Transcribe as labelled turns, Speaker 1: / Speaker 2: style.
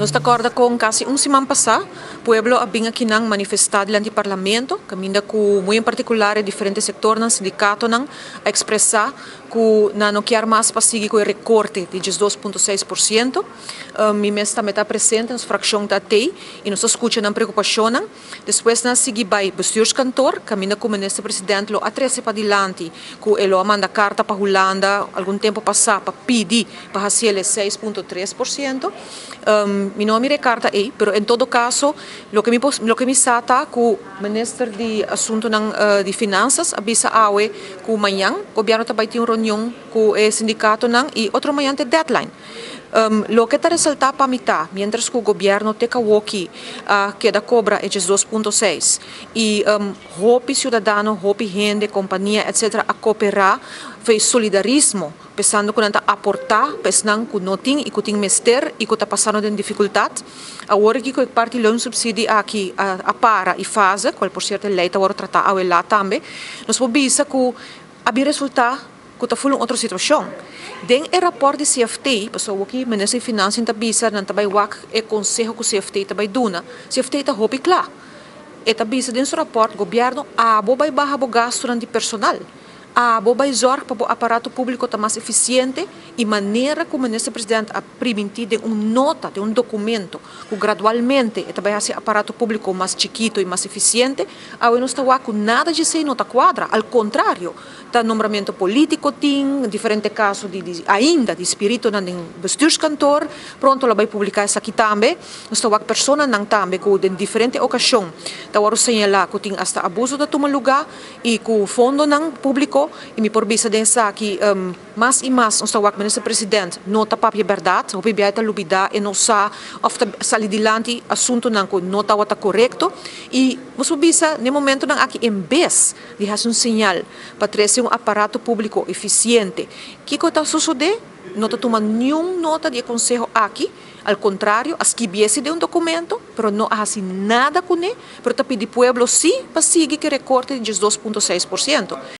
Speaker 1: Nos ta corda con casi un siman pasa, pueblo a bin akinan manifesta dilanti Parlamento, caminda cu muy en particular e diferente sectornan, sindicatonan, a expresa cu nan no kier mas pa sigui cu e recorte di 12.6%. Mi mes tambe ta presente, nos fraccion ta tey, y nos a scucha nan preocupacionnan. Despues nan a sigui bay Bestuurskantoor, caminda cu Minister President lo a trece padilanti cu e lo a manda carta pa Hulanda algun tempo pasa pa pidi pa haciele 6.3%. Mi no a mira e carta ey, pero en todo caso loke mi sa ta cu Minister di Asuntonan di Finanzas a bisa awe cu mañan Gobierno ta bay tin un reunion cu e sindicatonan y otro mañan ta e deadline. Loke ta resalta pa mi ta, mientras cu Gobierno te awoki a keda cobra e 12.6 y hopi ciudadano, hopi hende, compania, etc. A coopera fe solidarismo, pensando cu nan ta aporta pa esnan cu no tin y cu tin mester y cu ta pasando den dificultad. Awor aki cu e parti loonsubsidie aki a para y fase, cual por cierto e ley ta worde trata awe laat tambe, nos por bisa cu a bin resulta cu ta full un otro situacion. Den e rapport di CFT, pasobra awor aki Minister di Financiën ta bisa nan ta bay wak e conseho cu CFT ta bay duna, CFT ta hopi cla. E ta bisa den su rapport, Gobierno, abo bay baha bo gastonan di personal. Abo bay zorg pa bo aparato publico ta mas eficiente y manera cu Minister President a priminti den un nota, den un documento, cu gradualmente e ta bay haci aparato publico mas chikito y mas eficiente, awe nos ta wak cu nada di esey no ta cuadra. Al contrario, ta nombramento politico tin, diferente caso di ainda di spiritonan den Bestuurskantoor, pronto lo bay publica esaki tambe. Nos ta wak personanan tambe cu den diferente ocasion ta worde señala cu tin hasta abuso ta tuma lugar y cu fondonan publico y mi por bisa den esaki mas y mas nos ta wak Minister President no ta papia berdad, hopi biaha ta lubida e no sa of ta sali dilanti asuntonan cu no tawata corecto y nos por bisa den momentonan aki en bes di haci un señal pa trece un aparato publico eficiente, kico ta sosode? No ta tuma niun nota di e conseho aki. Al contrario, a skibiesi den un documento, pero no a haci nada cune, pero ta pidi pueblo si pa sigui cu recorte di 2.6%.